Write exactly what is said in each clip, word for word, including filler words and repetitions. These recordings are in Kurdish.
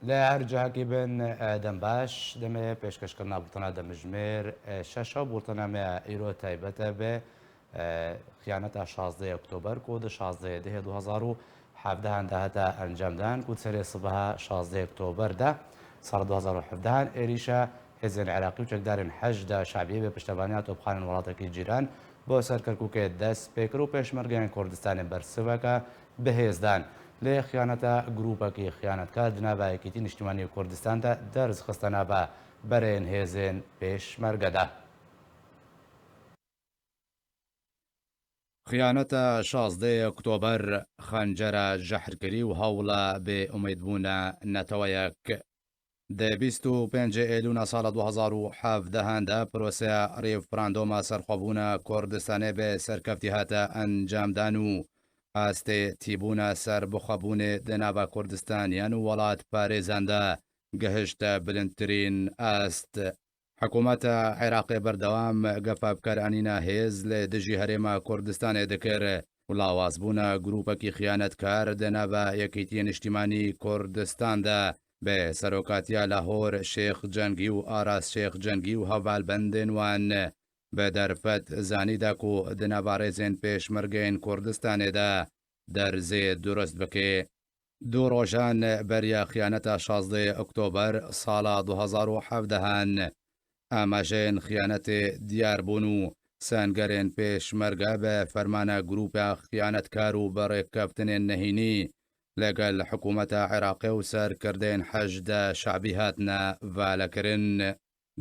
Li her cihekî bin, e, dem baş, demê pêşkêşkirina bultena demjimêr, e, şeş a bultena me îro taybet e bi, e, xiyaneta şazdeh Oktober ku di şazdeh dehê du hazar û hevdehan de hate encamdan ku serê sibeha şazdeh Oktober de sala du hazar û hevdehan êrîşa hêzên Iraqî û çekdarên Heşda Şebiyê bi piştevaniya topxanên welatekî cîran bo ser Kerkûkê dest pê kir û pêşmergeyên Kurdistanê bersiveke bi hêz dan. Lê xiyaneta grûpekî xiyanetkar di nava Yekîtî Niştimanî Kurdistan de derz xiste nava berên hêzên pêşmerge de. Xiyaneta şazdeh Oktober, xencera jehrkirî û hewla bêumêdbûna neteweyek. Di bîst û pêncê Êlûna sala du hazar û hevdehan de proseya referandoma serxwebûna Kurdistanê bi serkeftî hate encamdan û astê tîbûna serbixwebûnê di nava Kurdistaniyan û welatparêzan de gihişte bilindtirîn ast. Hikûmeta Iraqê berdewam gefa bi kar anîna hêz li dijî Herêma Kurdistanê dikir û lawazbûna grûpekî xiyanetkar di nava Yekîtiyê Niştimanî Kurdistan de bi serokatiya Lahor Şêx Cengî û Aras Şêx Cengî û hevalbendên wan bi derfet zanî da ku di nava rêzên pêşmergeyên Kurdistanê de derzê durust bike. Du rojan beriya xiyaneta şazdeh Oktober sala du hazar û hevdehan, amajeyên xiyanetê diyar bûn û sengerên pêşmerge bi fermana grûpa xiyanetkar û bi rêkeftinên nehînî legel hikûmeta Iraqê û serkirdeyên Heşda Şebî hatine valekirin.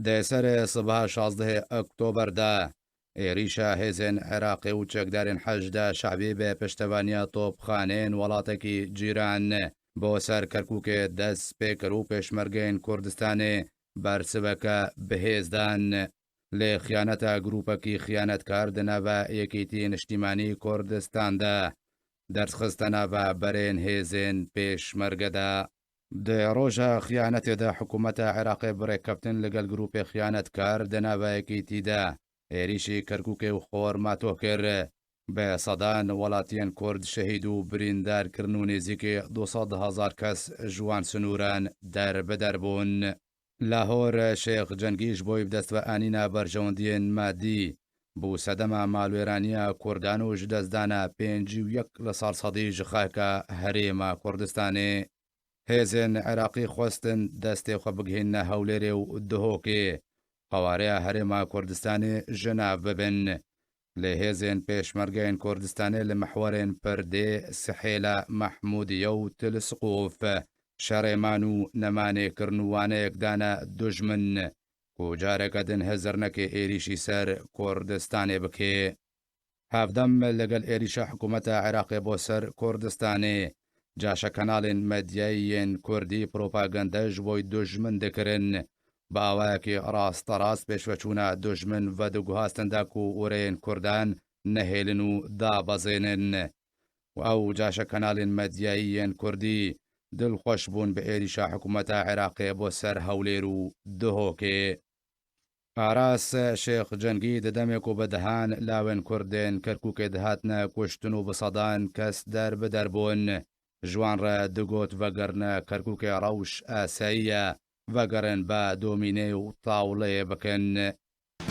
Di serê sibeha şazdehê Oktober de êrîşa hêzên Iraqê û çekdarên Heşda Şebî bi piştevaniya topxaneyên welatekî cîran bo ser Kerkûkê dest pê kir û pêşmergeyên Kurdistanê bersiveke bi hêz dan. Lê xiyaneta grûpekî xiyanetkar di nava Yekîtî Niştimanî Kurdistan de derz xiste nava berên hêzên pêşmerge de. Di roja xiyanetê de hikûmeta Iraqê bi rêkeftin li gel grûpê xiyanetkar di nava Yekîtî de êrîşî Kerkûkê û Xormato kir. Bi sedan welatiyên Kurd şehîd û birîndar kirin û nêzîkî du sed hezar kes ji wan sinûran derbider bûn. Lahor Şêx Cengî ji bo bi dest ve anîna berjewendiyên madî bû sedema malwêraniya Kurdan û ji destdana pêncî û yek li sed sedî ji xaka Herêma Kurdistanê. Hêzên Iraqî xwestin destê xwe bigihînine Hewlêrê û Duhokê, qewareya Herêma Kurdistanê ji nav bibin. Lê hêzên pêşmergeyên Kurdistanê li mihwerên Pirdê, Sihêla, Mehmûdiye û Til Siqûf şerê man û nemanê kirin û waneyek dane dujmin ku careke din hizir neke êrîşî ser Kurdistanê bike. Hevdem li gel êrîşa hikûmeta Iraqê bo ser Kurdistanê, caşe kanalên medyayî yên Kurdî propagande ji bo dujmin dikirin. Bi awayekî rasterast pêşveçûna dujmin vediguhastin da ku wêreyên Kurdan nehêlin û dabezênin. Û ew caşe kanalên medyayî yên Kurdî dilxweş bûn bi êrîşa hikûmeta Iraqê bo ser Hewlêr û Duhokê. Aras Şêx Cengî di demê ku bi dehan lawên Kurd ên Kerkûkê dihatine kuştin û bi sedan kes derbider bûn, ji wan re digot, vegerine Kerkûkê rewş asayî ye, vegerin ba domînê û tawleyê bikin.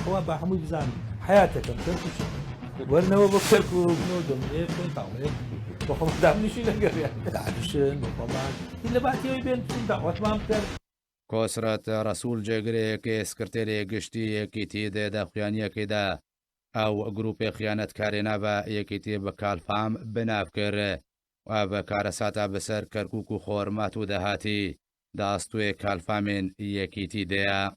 Ewa ba hemû bizanin. Heyateke Kerkûk e. Werine we bo Kerkûk, no domînê bikin, tawleyê bikin. Bo xwe dahnişîne geriya. Dahnişin, bo xwe. Hîn li ba tiyê bên bikin, dawet man bikin. Kosret Resûl, cêgirêkê sekreterê giştî Yekîtî, di daxuyaniyekê de ew grûpê xiyanetkarê nava Yekîtî bi kalfam bi nav kir. Ev karesata bi ser Kerkûk û Xormatû de hatî, di astûyê kalfamên Yekîtî de ye.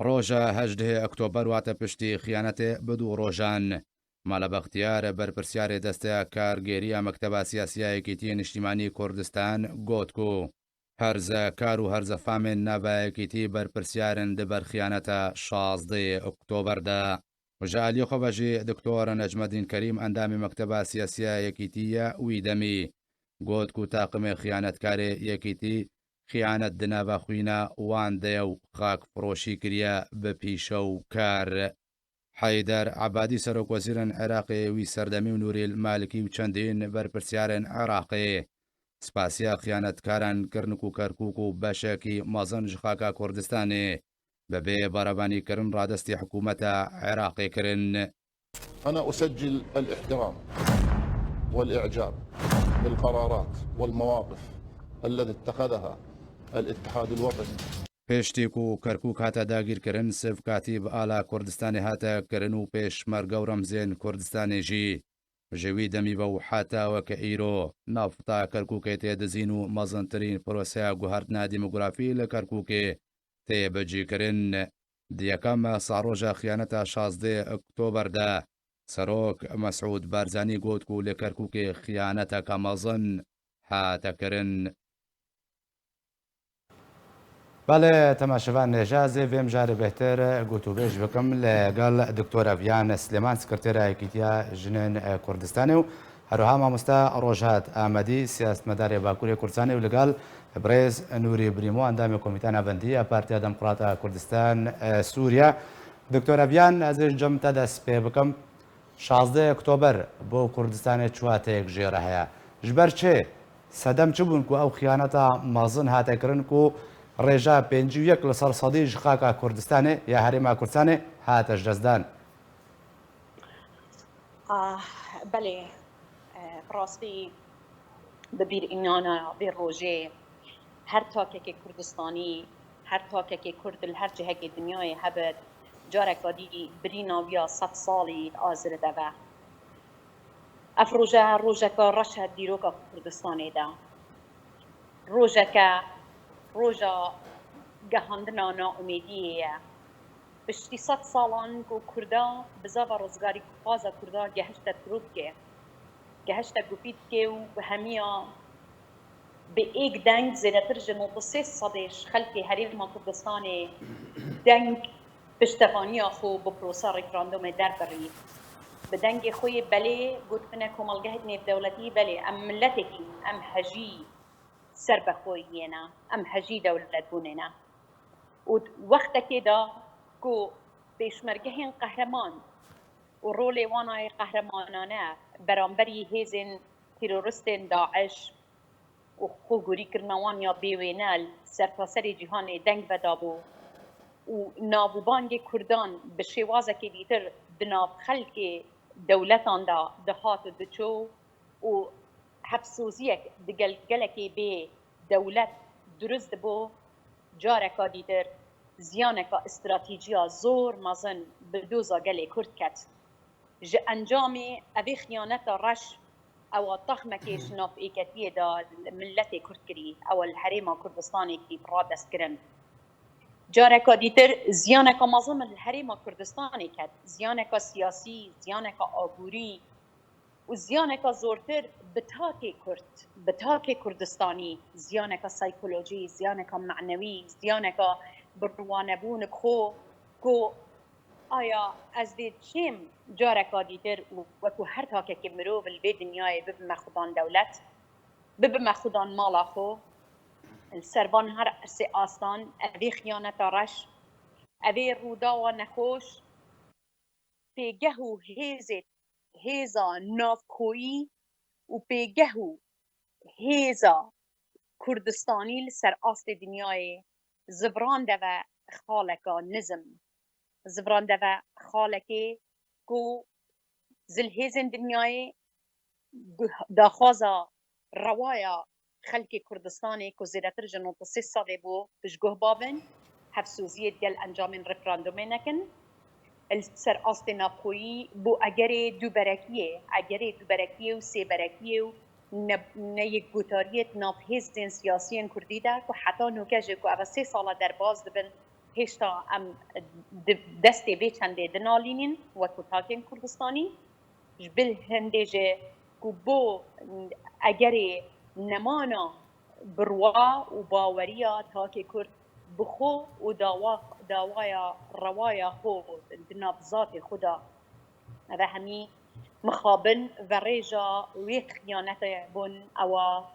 Roja hejdehê Oktober wate piştî xiyanetê bi du rojan. Mala Bextiyar, berpirsiyarê Desteya Kargêrî ya Mekteba Siyasî ya Yekîtiyê Niştîmanî Kurdistan, got ku herzekar û herzefamên nava Yekîtî berpirsiyar in di ber xiyaneta şazdehê Oktober de. Ji aliyê xwe ve jî Doktor Necmedîn Kerîm, endamê Mekteba Siyasî ya Yekîtî ye, wî demî got ku taqimê xiyanetkarê Yekîtî xiyanet di nava xwîna wan de ye û xakfiroşî kiriye bi pîşe û kar. Heyder Ebadî, serokwezîrên Iraqê wî serdemî û Nûrîl Malikî û çendîn berpirsiyarên Iraqê Spasiya xiyanetkaran kirin ku Kerkûk û beşekî mezin ji xaka Kurdistanê bi bê berevanîkirin radestî hikûmeta Iraqê kirin. أنا أسجل الاحترام والإعجاب بالقرارات والمواقف التي اتخذها الاتحاد الوطني. Piştî ku Kerkûk hate dagîrkirin, Sivkatî bi ala Kurdistanê hate kirin û pêşmerge û remzên Kurdistanê jî. Ji wî demî ve û heta weke îro, nafta Kerkûkê tê dizîn û mezintirîn proseya guhertina demografî li Kerkûkê tê bicîkirin. Di yekem sahroja xiyaneta şazdeh Oktober de Serok Mesûd Barzanî got ku li Kerkûkê xiyaneteke mezin hate kirin. Belê, temaşevan, nêja ez ê vê mijarê bêhtir gotûbêj bikim li gel Doktor Eviyan Silêman, Sekretera Yekîtiya Jinên Kurdistanê û her wiha mamoste Rojhat Amedî, siyasetmedarê Bakurê Kurdistanê û li gel birêz Nûrî Brîmo, endamê Komîteya Navendî ya Partiya Demokrata Kurdistan, e, Sûriye. Doktor Eviyan, ez ê ji cem te dest pê bikim. Şazdeh Oktober bo Kurdistanê çi wateyek jê re heye? Ji ber çi? Sedem çi bûn ku ew xiyaneta mezin hate kirin ku rêja pêncî û yek li ser sedî ji xaka Kurdistanê ya Herêma Kurdistanê hate ji dest dan? Ah, belê, eh, bi rastî bi bîr înana vê rojê her takekê Kurdistanî, her takekê Kurd li her cihekê dinyayê hebe, careka dî birîna wî ya sed salî azir deve. Ev roje rojeka reş e dîroka Kurdistanê de. Rojeke, roja gehandina naumêdiyê ye. Piştî sed salan ku Kurda bizava rizgarîxwaza Kurda gehişte Tirûpkê, gehişte Gupîtkê û hemiya bi êk deng zêdetir ji nod û sê sedê ji xelkê Herêma Kurdistanê deng piştevaniya xwe bi prosa referandumê derbirî. Bi dengê xwe yê belê gotine komelgehek nêvdewletî, belê em miletekî ne, em hejî serbexweyiyê ne, em hejî dewletbûnê ne. Û wextekê de ku pêşmergehên qehreman û rolê wan a yê qehremanane beramberî hêzên teroristên DAIŞ û xwegorîkirina wan ya bêwêne li sertaserê cîhanê deng vedabû û nav û bangê Kurdan bi şêwazekê dîtir di nav xelkê dewletan de dihat û diçû û hevsoziyek di gel-, gelekê bê dewlet dirust dibû, careka dîtir ziyaneka stratejî ya zor mezin bi doza gelê Kurd ket. Ji encamê evê xiyaneta reş ewa texmekê ji nav êketiyê de li miletê Kurd kirî, ewa li Herêma Kurdistanê kirî bi radest kirin. Careka dîtir ziyaneka mezin li Herêma Kurdistanê ket, ziyaneka siyasî, ziyaneka aborî û ziyaneka zortir bi takê Kurd, bi takê Kurdistanî, ziyaneka saykolojî, ziyaneka manewî, ziyaneka bi riwanebûn xwe ku Aya ez dê çêm careka dîtir û wekû her takekê mirov li vê dinyayê bibime xudan dewlet, bibime xudan mala xwe, li ser van her sê astan, evê xiyaneta reş, evê rûdawa nexweş, pêgeh û hêzê, hêza navkoyî û pêgeh û hêza Kurdistanî li ser astê dinyayê zivirande ve xaleka nizm, zivirande ve xalekê ku zilhêzên dinyayê daxwaza rewaya xelkê Kurdistanê ku zêdetir ji nod û sê sedê bû, ji guh babin, hevsoziyê digel encamên referandumê nekin. Li ser astê navxweyî bo egerê duberekiyê, egerê duberekiyê û sêberekiyê û ne-, neyekgotariyê di nav hêzên siyasiyên Kurdî de ku heta noke jî ku ev sê sala derbas dibin, hêşta em di destê vê çendê dinalînin wekû takên Kurdistanî. Ji bil hindê jî ku bo egerê nemana birwa û baweriya takê Kurd bi xwe û dawa, dawaya rewaya xwe di nav zatê xwe de, ev hemî mixabin ve rêja wê xiyanetê bûn, ewa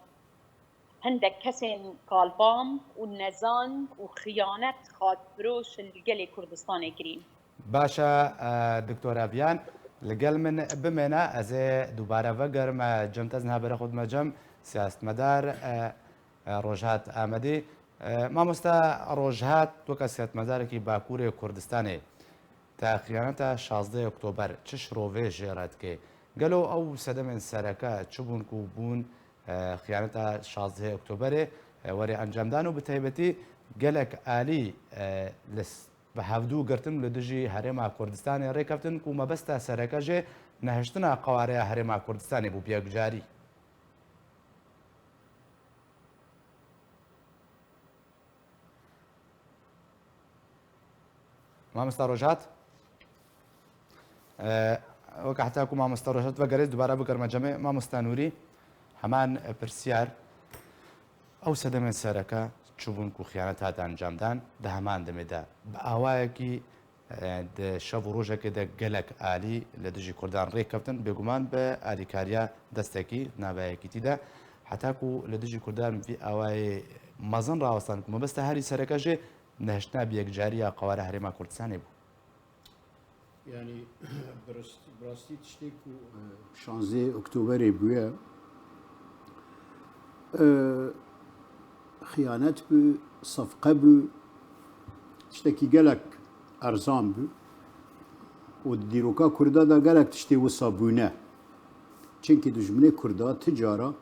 hindek kesên kalbam û nezan û xiyanet xakfiroş li gelê Kurdistanê kirî. Baş e, e, Doktor Eviyan, li gel min bimêne, ez ê dubare vegerim, e, cem te, ez niha bere xwe dime cem, Siyasetmedar, e, e, Rojhat Amedî. E, mamosta Rojhat, weke siyasetmedarekî Bakurê Kurdistanê, te xiyaneta şazdeh Oktober çi şirovê jê re dike? Gelo ew sedemên sereke çi bûn ku bûn, e, xiyaneta şazdeh Oktoberê, e, were encamdan û bi taybetî gelek alî, e, li s-, bi hevdû girtin li dijî Herêma Kurdistanê rêkeftin ku mebesta sereke jê nehiştina qewareya Herêma Kurdistanê bû bi yekcarî. Mamosta Rojhat? E, weke heta ku mamosta Rojhat vegerê, dubare bigerime cemê. Mamosta Nûrî, heman pirsiyar, ew sedemên sereke çi bûn ku xiyanet hat encamdan, di heman demê de bi awayekî, e, di şev û rojekê de gelek alî li dijî Kurdan rêkeftin, bêguman bi alîkariya destekî nava yekîtî de, heta ku li dijî Kurdan vî awayê mezin rawestan ku mebesta herî sereke jê nehiştina bi yekcariya qewara Herêma Kurdistanê bû. Yani bi rast-, bi rastî tiştê ku, e, şanzdeh Oktoberê bûye, e, xiyanet bû, sefqe bû, tiştekî gelek erzan bû û di dîroka Kurda de gelek tiştê wisa bûne. Çimkî dijminê Kurda ti cara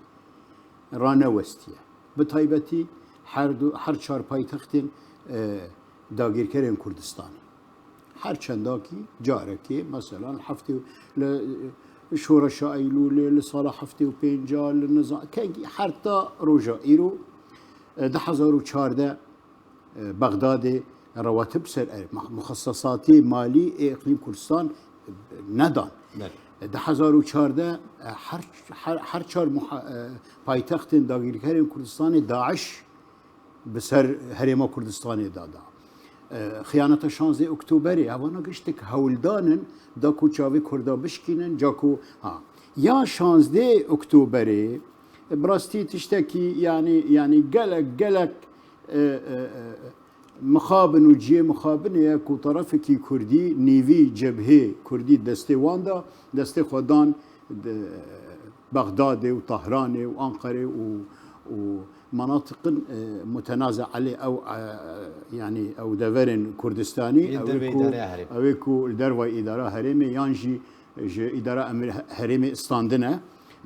ranewestiye. Bi taybetî her du, her çar paytextên, e, dagîrkerên Kurdistanê. Her çendakî carekê, meselan, heftê û, li, e, Şoreşa Eylûlê, li sala heftê û pênca, li niza-, kengî heta roja îro, e, du hezar û çardeh, e, Bexdadê rewatib ser, e, muxesesatê malî ê Îqlîm Kurdistan, e, nedan. Belê. E, du hezar û çardeh, e, her, her, her çar muha-, e, paytextên dagîrkerên Kurdistanê DAIŞ bi ser Herêma Kurdistanê de da. E, xiyaneta şanzdeh Oktoberê, evana giştek hewldan in da ku çavê Kurda bişkînin, ca ku, ha. Ya şanzdeh Oktoberê, e, bi rastî tiştekî, yanî, yanî gelek, gelek, e, e, e, mixabin û cihê mixabinê ye ku terefekî Kurdî, nîvî cebhê Kurdî destê wan da, destê xwe dan di Bexdadê û Tahranê û Anqerê û, û menatiqin, e, mutenaze elê ew, e, yanî ew deverên Kurdistanî, ew ê ku, ew ê ku li derva îdara herêmê yan jî ji îdara emir herêmê standine,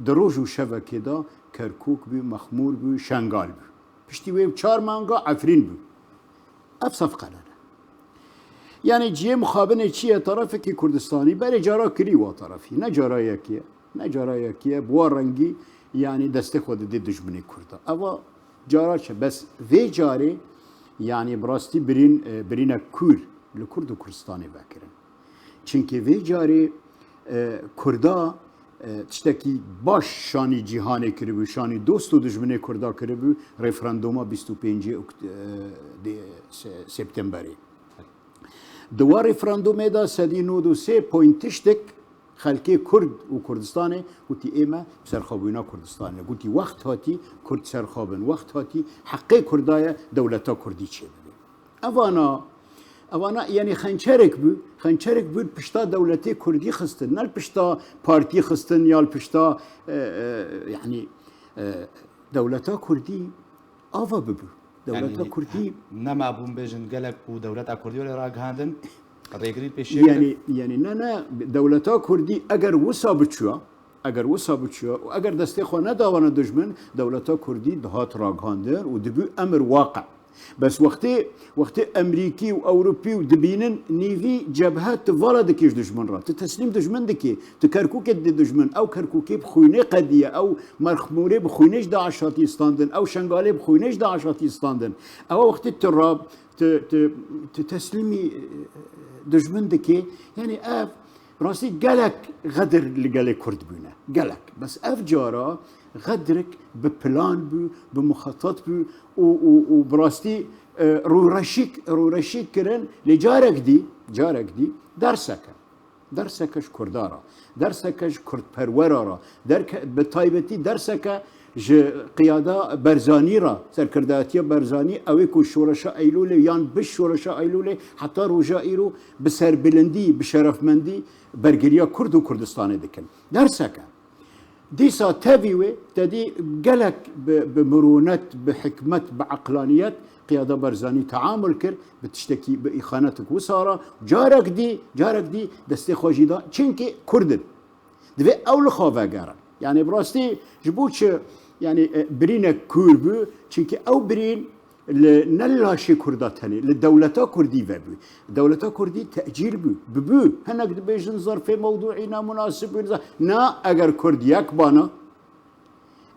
di roj û şevekê de Kerkûk bû, Mexmûr bû, Şengal bû. Piştî wê çar manga Efrîn bû. Ev sefqe nene. Yanî cihê mixabinê çi ye? Terefekî Kurdistanî berê cara kirî wa terefî. Ne cara yekî ye. Ne cara yekî ye. Bi wa rengî, yanî destê xwe didê dijminê Kurda. Eva cara çi? Bes vê carê, yanî bi rastî birîn, e, birînek kûr li Kurd û Kurdistanê vekirin. Çimkî vê carê, e, Kurda, e, tiştekî baş şanî cîhanê kiribû, şanî dost û dijminê Kurda kiribû, referanduma bîst û pêncê Okt-, e, de, se-, Septemberê. Di wa referandumê de sedî nod û sê point tiştek xelkê Kurd û Kurdistanê gotî, ê me bi serxwebûna Kurdistanê. Gotî, wext hatî Kurd serxwe bin, wext hatî heqê Kurda ye dewleta Kurdî çêbibe. Evana, evana, yanî xençerek bû, xençerek bû pişta dewletê Kurdî xistin, ne li pişta partî xistin ya li pişta, e, e, yanî, e, dewleta Kurdî ava bibû. Dewleta Kurdî. Nema bûn bêjin gelek ku dewleta Kurdî were ragihandin, rêgirî pêşiye kirin. Yanî, yanî ne, ne, dewleta Kurdî eger wisa biçûya, eger wisa biçûya û eger destê xwe nedawana dijmin, dewleta Kurdî dihat ragihandin û dibû emir waqe. Bes wextê, wextê Emerîkî û Ewropî û dibînin nîvî cebhe tu vala dikî ji dijmin re. Tu teslîm dijmin dikî. Tu Kerkûkê didî dijmin. Ew Kerkûkê bi xwînê qediye. Ew Mexmûrê bi xwînê ji DAIŞ hatî standin. Ew Şengalê bi xwînê ji DAIŞ hatî standin. Ew wextê tu ra, tu, tu, tu teslîmî, e, dijmin dikî. Yanî ev Rastî gelek xedir li gelê Kurd bûne. Gelek. Bes ev cara xedirik bi plan bû, bi muxetat bû û, û, û bi rastî, e, rûreşîk, rûreşîk kirin. Lê carek dî, carek dî derseke. Derseke ji Kurda re. Derseke ji Kurdperwera re. Derke, bi taybetî derseke ji qiyada Berzanî re, serkirdatiya Berzanî, ew ê ku şoreşa Eylûlê yan bi şoreşa Eylûlê heta roja îro bi serbilindî, bi şerefmendî bergiriya Kurd û Kurdistanê dikin. Derseke. Dîsa tevî wê te dî gelek bi, bi mirûnet, bi hikmet, bi eqlaniyet Qiyada Barzanî teamul kir, bi tiştekî, bi îxanetik wisa re. Carek dî, carek dî destê xwe jî da. Çimkî Kurd in. Divê ew li xwe vegerin. Yanî bi rastî ji bo çi, yanî, e, birînek kûr bû? Çimkî ew birîn li, ne li laşê Kurda tenê, li dewleta Kurdî vebû. Dewleta Kurdî tecîl bû, bibû. Hinek dibêjin zerfê mewdûî namunasib bû. Na, eger Kurd yek bana,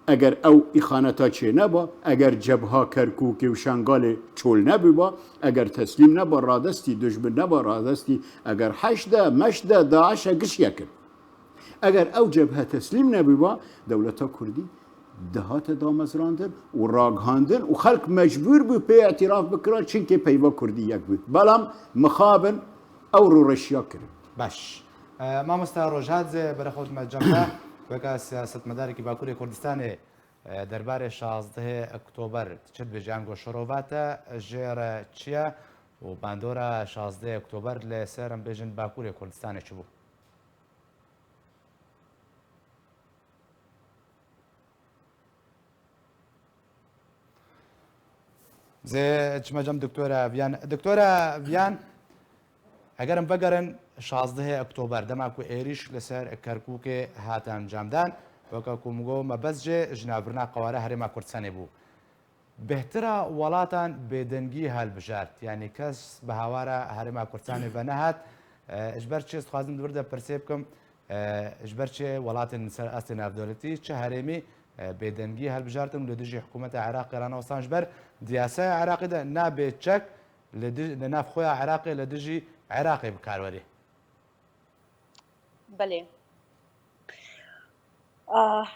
eger ew îxaneta çê neba, eger cebha Kerkûkê û Şengalê çol nebûba, eger teslîm neba radestî, dujmin neba radestî, eger heşd e, meşd e, DAIŞ e, giş yek in. Eger ew cebhe teslîm nebûba, dewleta Kurdî dihate damezrandin û ragihandin û xelk mecbûr bû pê îtiraf bikira, çimkî peyva Kurdî yek bû. Belam mixabin ew rûreşiya kirin. Baş. E, mamosta Rojhat zê berexwe me cem de, weke siyasetmedarekî Bakurê Kurdistanê, e, derbarê şazdehê Oktober çi dibêje, ango şirova te jê re çi ye û bandora şazdehê Oktober li ser, em bêjin, Bakurê Kurdistanê çi bû? Zê çime cem Doktora Viyan. Doktora Viyan, eger em vegerin şazdehê Oktober, dema ku êrîş li ser Kerkûkê hat encamdan, weke ku min got, mebest jê ji navbirina qewara Herêma Kurdistanê bû. Bêhtira welatan bêdengî helbijart, yanî kes bi hawara Herêma Kurdistanê ve nehat. E, ji ber çi ez dixwazim di vir de pirsê bikim, e, ji ber çi welatên li ser astê navdewletî, çi herêmî, e, bêdengî helbijartin û li dijî hikûmeta Iraqê ranewestan, ji ber di yasaya Iraqê de nabê çek li dij-, li nav xwe ya Iraqê li dijî Iraqê bi kar werê? Belê. Ah,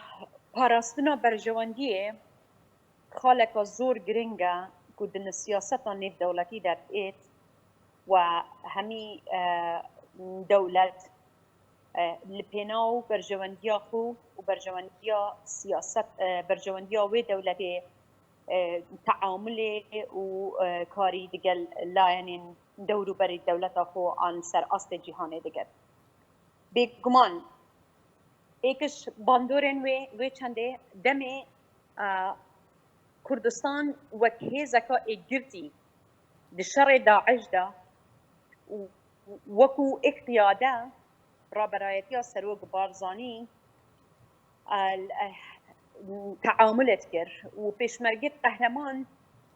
parastina berjewendiyê xaleka zor giring e ku di siyaseta nêvdewletî derdiêt we hemî, eh, dewlet, eh, li pênaw berjewendiya xwe û berjewendiya siyaset, eh, berjewendiya wê dewletê, eh, teamulê û, eh, karî digel layenên dewrûberî dewleta xwe an ser astê cîhanê dike. Bêguman, êk ji bandorên wê, wê çendê demê, a, Kurdistan wek hêzeka êkgirtî di şerê DAIŞ de û wekû êk qiyade Raberayetiya Serok Barzanî, e, e, teamule dikir û pêşmergê qehreman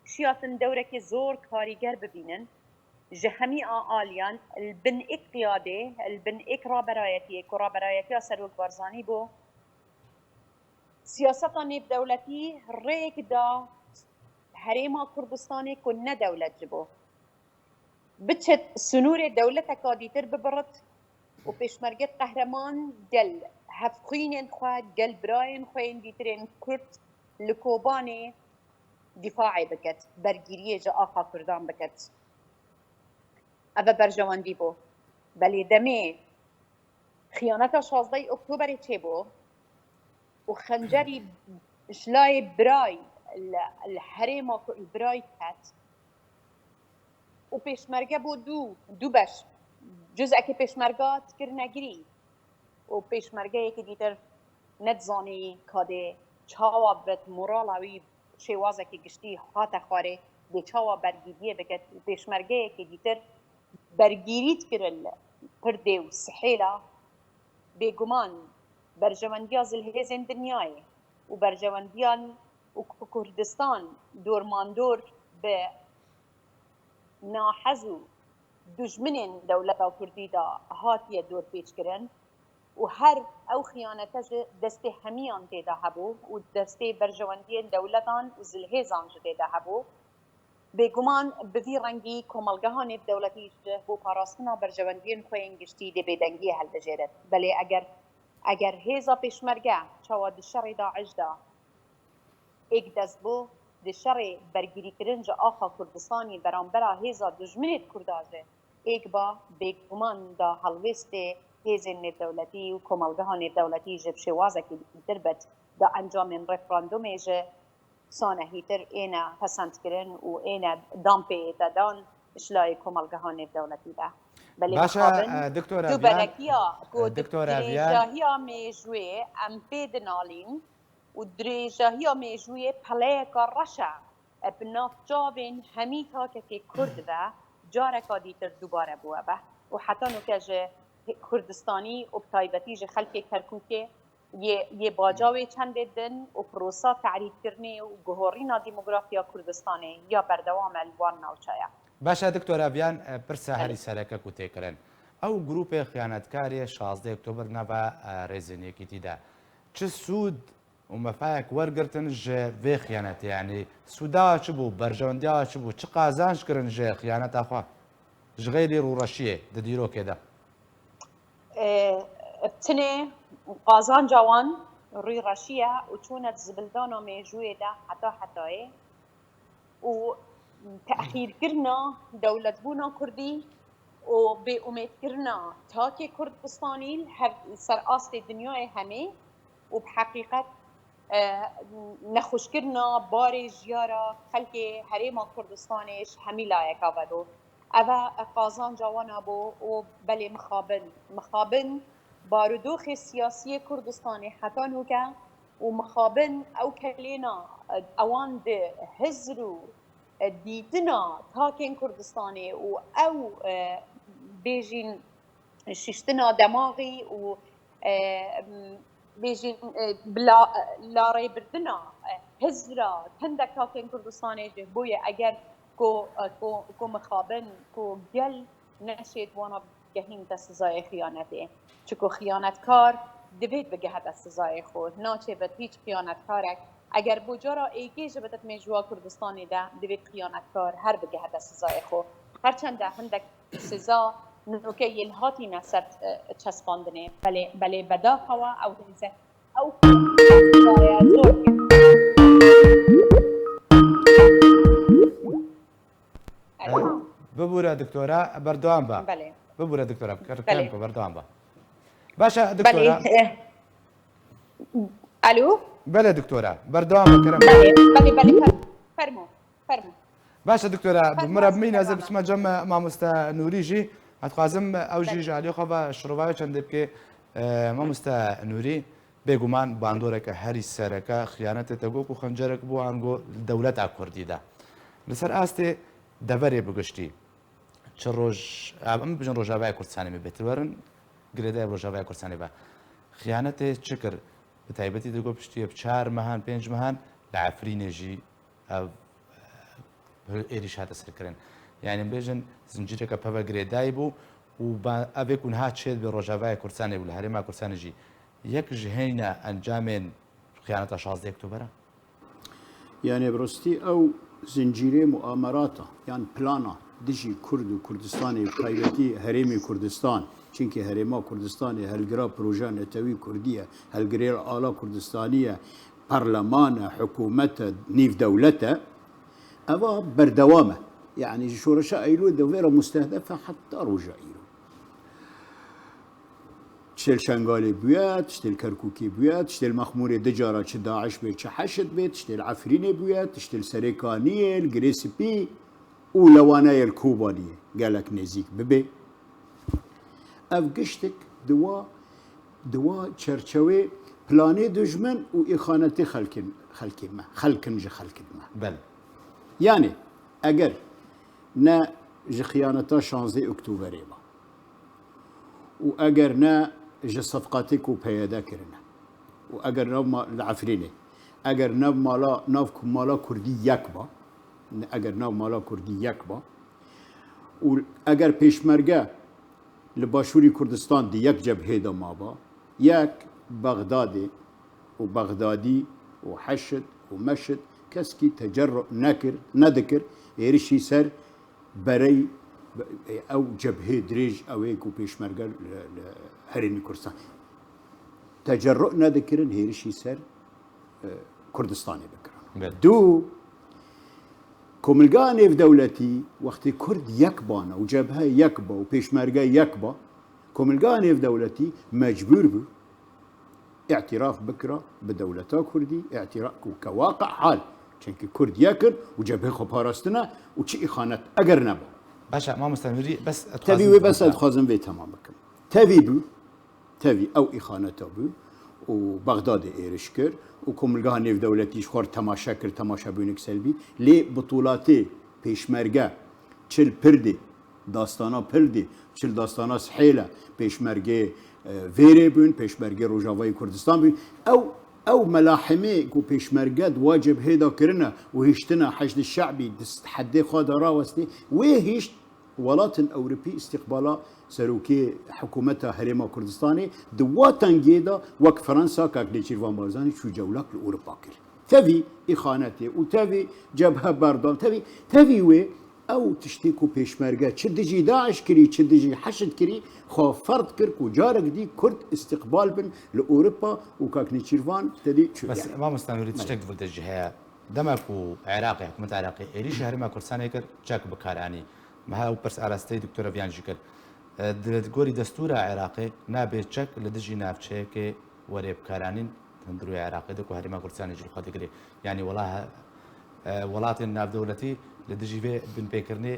şiyatin dewrekê zor karîger bibînin. Ji hemî a aliyan li bin êk qiyadê, li bin êk raberayetiyê ku Raberayetiya Serok Barzanî bû, siyaseta nêvdewletî rêk da Herêma Kurdistanê ku ne dewlet ji bo biçe sinûrê dewleteka dîtir bibirit û pêşmerge qehreman gel hevxwînên xwe, gel birayên xwe yên dîtirên Kurd li Kobanê dîfaê biket, bergîriyê ji axa Kurdan biket. Ev e berjewendî bû. Belê demê xiyaneta şazdehê Oktoberê çêbû û xencerî ji layê biray li, li herêma ku li biray ket û pêşmerge bû du, du beş. Cuzekê pêşmerga dikirine girî û pêşmergeyekî dîtir nedizanî ka dê çawa bibit, morala wî şêwazekî giştî hate xwarê, dê çawa bergîriyê biket û pêşmergeyekê dîtir bergîrî dikirin li Pirdê û Sihêla. Bêguman berjewendiya zilhêzên dinyayê û berjewendiyan û Ku-, Kurdistan dormandor bi nahez û dijminên dewleta Kurdî de hatiye dorpêçkirin û her ew xiyanete ji destê hemiyan tê de hebû û destê berjewendiyên dewletan û zilhêzan ji tê de hebû. Bêguman bi vî rengî komelgeha nêvdewletî ji bo parastina berjewendiyên xwe yên giştî dê bêdengiyê hilbijêrin. Belê eger, eger hêza pêşmerge çawa di şerê DAIŞ de êk dest bû, di şerê bergirîkirin ji axa Kurdistanî berambera hêza dijminê Kurda jî êk ba, bêguman da helwêstê hêzên nêvdewletî û komelgeha nêvdewletî jî bi şêwazekî dîtir bet, da encamên referandumê jî sanehîtir êne pesendkirin û êne dan pê ête dan ji layê komelgeha nêvdewletî de. Belê Baş e, mixabin. e, Doktor Evyan, Duberekiya ku e, di Doktor Evyan. dirêjahiya mêjûyê em pê dinalîn û dirêjahiya mêjûyê peleyeka reş e. E, bi nav çavên hemî takekê Kurd de careka dîtir dubare bû eve û heta nuke ji Kurdistanî û bi taybetî ji xelkê Kerkûkê yê, yê baca wê çendê din û prosa terîbkirinê û guhorîna demografiya Kurdistanê ya berdewam e li wan navçeya. Baş e, Doktor Evyan, e, pirsa herî Belê. sereke ku tê kirin. Ew grûpê xiyanetkarê şazdeh Oktober nava, e, rêzên yekîtî de çi sûd û mefayek wergirtin ji vê xiyanetê? Yanî sûda çi bû, berjewendiya çi bû, çi qazanc kirin ji xiyaneta xwe? Ji xeyrî rûreşiyê di dîrokê de. E, bi tinê qazanca wan rûreşiye û çûne di zibildana mêjûyê de heta hetayê û tehqîrkirina dewletbûna Kurdî û bêumêdkirina takê Kurdistanî li hev, li ser astê dinyayê hemê û bi heqîqet, e, nexweşkirina barê jiyara xelkê Herêma Kurdistanê ji hemî layeka vedû. Eve qazanca wan a bû û belê mixabin, mixabin barodoxê siyasiyê Kurdistanê heta nûke û mixabin ew kelêna, e, ewan di hizr û, e, dîtina takên Kurdistanê û ew, e, bêjîn şiştina demaxî û, e, bêjîn, e, bi la, larêbirdina, e, hizra hindek takên Kurdistanê jî bûye eger ku, e, ku, ku mixabin, ku gel neşêt wana gehînte sizayê xiyanetê. Çiku xiyanetkar divêt bigehete sizayê xwe. Naçêbit hîç xiyanetkarek. Eger bo cara êkê jî bidit mêjûwa Kurdistanê de, divêt xiyanetkar her bigehete sizayê xwe. Her çende hindek siza nûke yê li hatîne ser, e, çespandinê. Belê, belê bedaxewa ew hêze, ew sizaya zor kir. Alo. Bibûre doktora, berdewam be. Belê. Bibûre doktora, Belê. kerem ku berdewam be. Baş e, Belê. doktora. e, Alo. Belê doktora, berdewam be, kerem. Belê, belê, belê, fer-, fermo, fermo. Baş e doktora, Fermo, min re bimîne, ez ê fermo. biçime cem mamoste Nûrî jî. Ez dixwazim ew jî Belê. ji aliyê xwe ve şirovaya çendê bike. E, mamoste Nûrî, bêguman bandoreke herî sereke xiyanetê te got ku xencerek bû ango li dewleta Kurdî de. Li ser astê deverê bi giştî, çi roj, em bibêjin Rojavaya Kurdistanê me bêtir werin, girêdayî Rojavaya Kurdistanê be. Xiyanetê çi kir? Bi taybetî digot piştî bi çar mehan, pênc mehan li Efrînê jî ev, e, êrîş hate serkirin. Yanî bêjin zincîreke peve girêdayî bû û ba-, ev ê ku niha çêdibe Rojavaya Kurdistanê û li Herêma Kurdistanê jî yek ji hêne encamên xiyaneta şazdeh Oktobera? Yani bi rastî ew zincîrê muamerata yan plana dijî Kurd û Kurdistanê, bi taybetî Herêmê Kurdistan, çimkî Herêma Kurdistanê helgira projeya netewî Kurdî ye, helgirê ala Kurdistanî ye, parleman e, hikûmet e, nîv dewlet e, eva berdewam e. Yani ji şoreşa Eylûlê de vê re mustehdef e heta roja îro. Tiştê li Şengalê bûye, tiştê li Kerkûkê bûye, tiştê li Mexmûrê du cara çi DAIŞ bê, çi HEŞD bê, tiştê li Efrînê bûye, tiştê li Serêkaniyê, li Girê Spî û lewaneyê li Kobaniyê gelek nêzîk bibe. Ev giştik di wa, di wa çerçewê planê dijmin û îxanetê xelkin, xelkê me, xelkin ji xelkin me. Belê. Yani eger ne ji xiyaneta şanzdeh Oktoberê be, û eger ne ji sefqatê ku PYD kirine, û eger nav ma-, li Efrînê, eger nav mala, nav ku mala Kurdî yek ba, eger nav mala Kurdî yek ba, û eger pêşmerge li Başûrî Kurdistan di yek cebhê de maba, yek Bexdadê û Bexdadî û HEŞD û MEŞD keskî tecerru nekir, nedikir êrişî ser berey ew cebhê dirêj ew ê ku pêşmerge li, li Herêmî Kurdistan tecerru nedikirin hêrişî ser, e, Kurdistanê bikirin. Belê. Du, Komilga nêvdewletî wextê Kurd yek bana û cebhe yek ba û pêşmerge yek ba, Komilga nêvdewletî mecbûr bû îtiraf bikira bi dewleta Kurdî, îtiraf ku ke waqi hal. Çimkî Kurd yek in û cebhê xwe parastine û çi îxanet eger neba. Baş e, mamoste Nûrî, bes Tevî wê bes ez dixwazim vê temam bikim. Tevî bû, tevî ew îxaneta bû û Bexdadê êriş kir û Komilgeha Nêvdewletî ji xwe re temaşe kir, temaşebûnek selbî. Lê bitulatê pêşmerge çil Pirdê, dastana Pirdê, çil dastana Sihêle, pêşmergê e, Vêrê bûn, pêşmergê Rojavayê Kurdistan bûn. Ew ew melahimê ku pêşmerge di wa cebhê de kirine û hiştine Heşdî Şe'bî di heddê xwe de rawestê, wê hişt Welatên Ewropî îstîqbala serokê hikûmeta Herêma Kurdistanê di wa tengiyê de wek Fransa kak Nêçîrvan Barzanî çû cewlak li Ewropa kir. Tevî îxanetê û tevî cebhe berdan, tevî, tevî wê ew tiştê ku pêşmerge çi dijî DAIŞ kirî, çi dijî HEŞD kirî, xwe ferz kir ku carek dî Kurd îstîqbal bin li Ewropa û kak Nêçîrvan tedî çû. Bes, yani. Mamoste Nûrî, tiştek di vir de jî heye. Dema ku Iraqê, hikûmeta Iraqê êrîşî Herêma Kurdistanê kir, çek bi kar anî. Me ew pirs arasteyî Doktor Eviyan jî kir. E, di gorî destûra Iraqê nabe çek li dijî navçeyekê were bikaranîn hundirûyê Iraqê de ku Herêma Kurdistanê jî li xwe digire. Yanî wela, e, welatên navdewletî li dijî vê binpêkirinê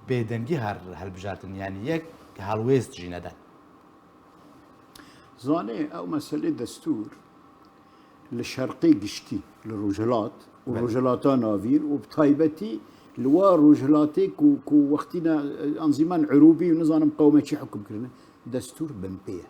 bêdengî har hilbijartin, yanî yek helwêst jî neden. Zanê ew meselê destûr li şerqê giştî, li rojhilat û Belê. Rojhilata navîn û bi taybetî li wa rojhilatê ku, ku wextîna, e, anzîman Irûbî û nizanim qewme çi hukm kirine, destûr binpê ye.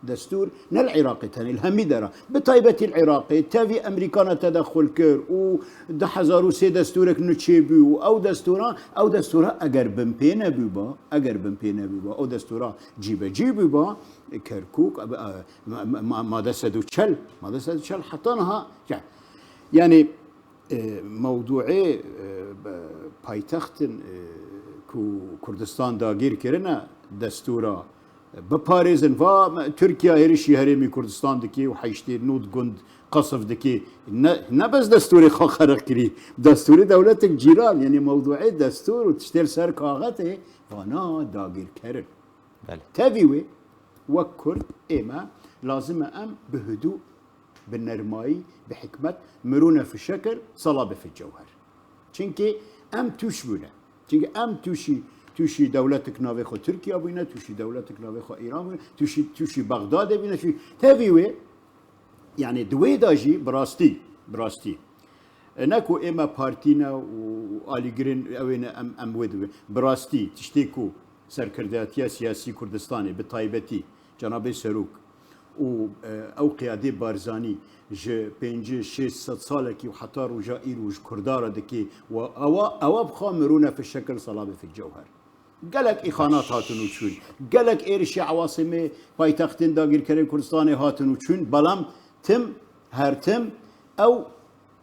Destûr ne li Iraqê tenê, li hemî dera. Bi taybetî li Iraqê, tevî Emerîkana tedexul kir û du hezar û sê destûrek nû çêbû û ew destûra, ew destûra eger binpê nebûba, eger binpê nebûba, ew destûra cîbecî bûba, Kerkûk, e, e, ma-, ma-, ma-, made sed û çel, made sed û çel heta niha, ya-, yanî, e, mewdûê, e, be-, paytextin, e, ku Kurdistan dagîr kirine, destûra biparêzin. Va me, Tirkiye êrişî herêmî Kurdistan dike û heştê nod gund qesf dike. Ne, ne bes destûrê xwe xerix kirî. Destûrê dewletek cîran, yanî mewdûê destûr û tiştê li ser kaxetê, vana dagîrker in. Belê. Tevî wê, wek Kurd, ê me, lazim e em bi hidû, bi nermayî, bi hikmet, mirûne fi şekil, sala bi fi cewher. Çimkî em tûş bûne. Çimkî em tûşî, tûşî dewletik navê xwe Tirkiye bûne, tûşî dewletik navê xwe Îran bûne, tûşî, tûşî Bexdadê bûne, tûşî tevî wê, yanî di wê de jî bi rastî, bi rastî. E, ne ku ê me partî ne û alîgirên ew ê ne em, em wê dibin. Bi rastî tiştê ku serkirdeyatiya siyasî Kurdistanê, bi taybetî Cenabê Serok û, e, ew qiyadê Barzanî ji pêncî, şêst, sed salekî û heta roja îro ji Kurda re dike û ewa, ewa bi xwe mirûne fi şekil, sala bi fi cewher. Gelek îxanat hatin û çûn. Gelek êrişê ewasimê paytextên dagîrkerên Kurdistanê hatin û çûn. Belam tim, her tim ew,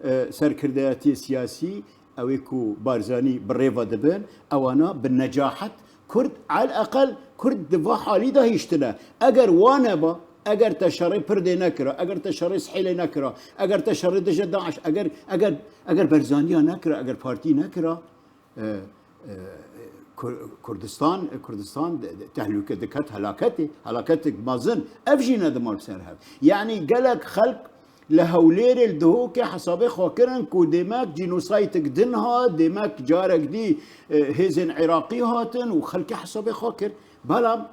e, serkirdeyatiyê siyasî, ew ê ku Barzanî bi rê ve dibin, ewana bi necahet Kurd, al eqel Kurd di va halî de hiştine. Eger wa neba, eger te şerê Pirdê nekira, eger te şerê Sihêlê nekira, eger te şerê dije DAIŞ, eger, eger, eger Barzaniya nekira, eger partî nekira, e, e, Kur-, Kurdistan, Kurdistan de, de, tehlûke diket helaketê, helaketek mezin. Ev jî nedima li ser hev. Yanî gelek xelk li Hewlêrê, li Dihokê hesabê xwe kirin ku dêmek cînosaytek din hat, dêmek carek dî, e, hêzên Iraqî hatin û xelkê hesabê xwe kir. Belam